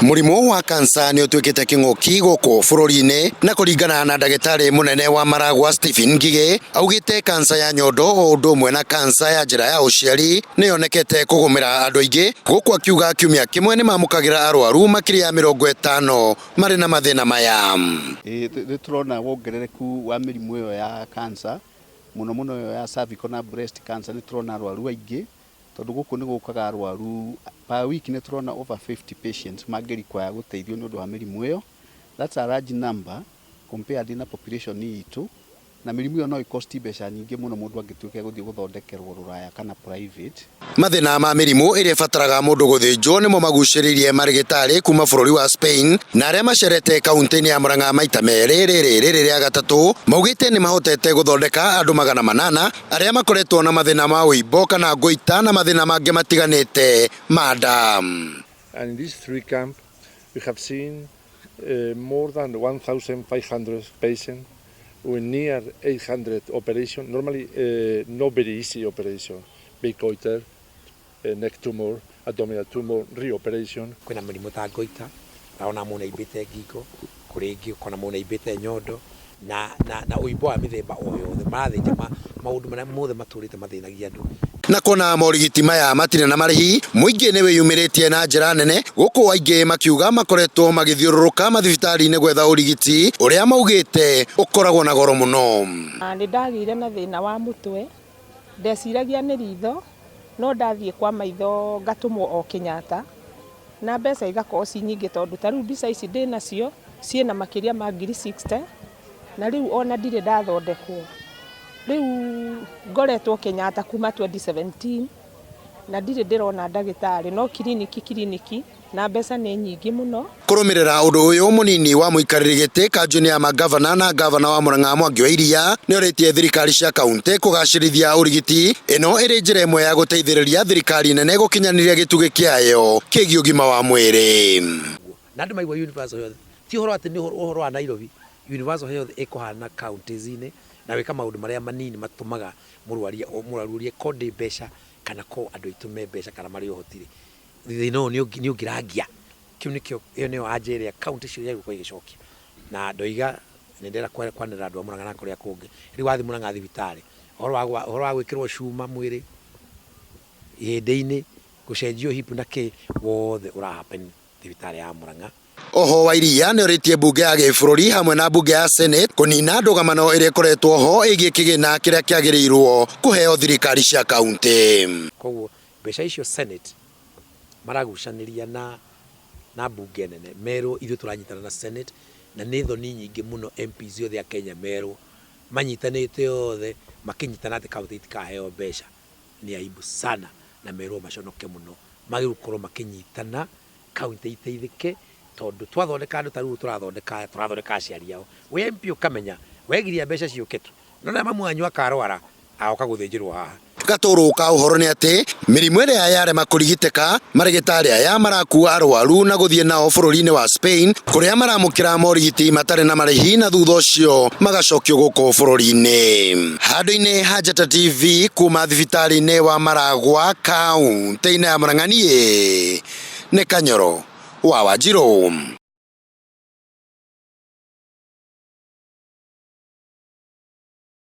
Mũrimũ wa kansa nĩ ũtuĩkĩte kĩng'ũki gũkũ bũrũri-inĩ, na kũringana na ndagĩtarĩ mũnene wa Maragua Stephen Ngigĩ, augĩte kansa ya nyondo o ũndũ ũmwe na kansa ya njĩra ya ũciari nĩ yonekete kũgũmĩra andũ aingĩ, gũkũ akiuga kiumia kĩmwe nĩ mamũkagĩra arwaru makĩria ya 50 marĩ na mathĩna maya. Ĩĩ, nĩ tũrona wongerereku wa mĩrimũ ĩyo ya cancer, mũno mũno ĩyo ya cervical na breast cancer. Nĩ tũrona arwaru aingĩ, tondũ gũkũ nĩ gũkaga arwaru per week. Nĩ tũrona over 50 patients mangĩ require gũteithio nĩ ũndũ wa mĩrimũ ĩyo. That's a large number compared na population itũ, na mĩrimũ ĩyo no ĩcost mbeca nyingĩ mũno mũndũ angĩtuĩka gũthiĩ gũthondekerwo rũraya kana private. Mathĩna ma mĩrimũ ĩrĩa ĩbataraga mũndũ gũthĩnjwo nĩmo magucĩrĩirie marĩgĩtarĩ kuma bũrũri wa Spain, na arĩa macerete kaunti-inĩ ya Murang'a maita merĩ, rĩrĩ rĩrĩ rĩa gatatũ, maugĩte nĩ mahotete gũthondeka andũ 800 arĩa makoretwo na mathĩna ma ũimbo kana ngũita na mathĩna mangĩ matiganĩte ma nda. And in these three camps, we have seen more than 1,500 patients with near 800 operations, normally not very easy operation, big goiter, neck tumor, abdominal tumor, reoperation. Kwĩna mĩrimũ ta ngoita, ũrona mũndũ aimbĩte ngingo, kũrĩ ĩngĩ ũkona mũndũ aimbĩte nyondo na ũimbo wa mĩthemba o yothe. Marathĩnja maũndũ marĩa mothe matũrĩte mathĩnagia andũ. Na kuona morigiti maya matirĩ na marĩhi, mũingĩ nĩ wĩyumĩrĩtie na njĩra nene, gũkũ aingĩ makiuga makoretwo magĩthiũrũrũka mathibitarĩ-inĩ gwetha ũrigiti ũrĩa maugĩte ũkoragwo na goro mũno. Nĩ ndagĩire na thĩna wa mũtwe, ndeciragia nĩ ritho, no ndathiĩ kwa maitho ngatũmwo o Kenyatta, na mbeca igakorwo ci nyingĩ, tondũ ta rĩu mbica ici ndĩ nacio ciĩna makĩria ma ngiri 60, na rĩu ona ndirĩ ndathondekwo. Rĩu ngoretwo Kenyatta kuma 2017 na ndirĩ ndĩrona ndagĩtarĩ, no kiriniki kiriniki, na mbeca nĩ nyingĩ mũno. Kũrũmĩrĩra ũndũ ũyũ, mũnini wa mũikarĩri gĩtĩ kanjũ ya magavana na gavana wa Murang'a Mwangi wa Iria nĩ orĩtie thirikari cia kaunti kũgacĩrithia ũrigiti, ĩno ĩrĩ njĩra ĩmwe ya gũteithĩrĩria thirikari nene gũkinyanĩria gĩtugĩ kĩayo kĩgiĩ ũgima wa mwĩrĩ. Na andũ maigua universal health, ti ũhoro atĩ nĩ ũhoro wa Nairobi. Universal health ĩkũhana counties-inĩ na gwĩka maũndũ marĩa manini matũmaga mũrwaria mũrwaru ũrĩa ko ndĩ mbeca kana ko andũ aitũ me mbeca kana marĩ ũhoti rĩ, thĩna ũyũ nĩ ũngĩrangia. Kĩu nĩkĩo, ĩyo nĩyo anja ĩrĩa kaunti cio ciagĩrĩirwo gũkorwo igĩcokia. Na ndoiga nĩ ndĩrenda kwanĩrĩra andũ a Murang'a na kũrĩa kũngĩ. Rĩu wathiĩ Murang'a thibitarĩ, ũhoro wa gwĩkĩrwo cuma mwĩrĩ, ihĩndĩ-inĩ, gũcenjio hip na kĩ, wothe ũra happen thibitarĩ ya Murang'a. Oho wa Iria nĩ orĩtie mbunge ya gĩbũrũri hamwe na mbunge ya Senate kũnina ndũgamano ĩrĩa ĩkoretwo ho ĩgiĩ kĩgĩna kĩrĩa kĩagĩrĩirwo kũheo thirikari cia kaunti. Koguo mbeca icio Senate maragucanĩria na mbunge nene, merwo ithuĩ tũranyitana na Senate, na nĩ thoni nyingĩ mũno MPs othe a Kenya merwo manyitanĩte othe makĩnyitana atĩ kaunti itikaheo mbeca. Nĩ aibu sana na merwo maconoke mũno. Magĩrĩirwo gũkorwo makĩnyitana kaunti iteithĩke, tondũ twathondeka andũ ta rĩu tũrathondeka aya, tũrathondeka aciari ao. Wĩ MP ũkamenya wegiria mbeca ciũke tu, no rĩrĩa mamu wanyu akarwara agoka gũthĩnjĩrwo haha. Gatũrũ ka ũhoro nĩ atĩ mĩrimũ ĩrĩa yarema kũrigitĩka, marĩgĩtarĩ aya marakua arwaru na gũthiĩ nao bũrũri-inĩ wa Spain, kũrĩa maramũkĩra morigiti matarĩ na marĩhi, na thutha ũcio magacokio gũkũ bũrũri-inĩ. Handũ-inĩ ha Njata TV kuma thibitarĩ-inĩ wa Maragua, kaunti-inĩ ya Murang'a, niĩ nĩ Kanyoro wa Wanjirũ.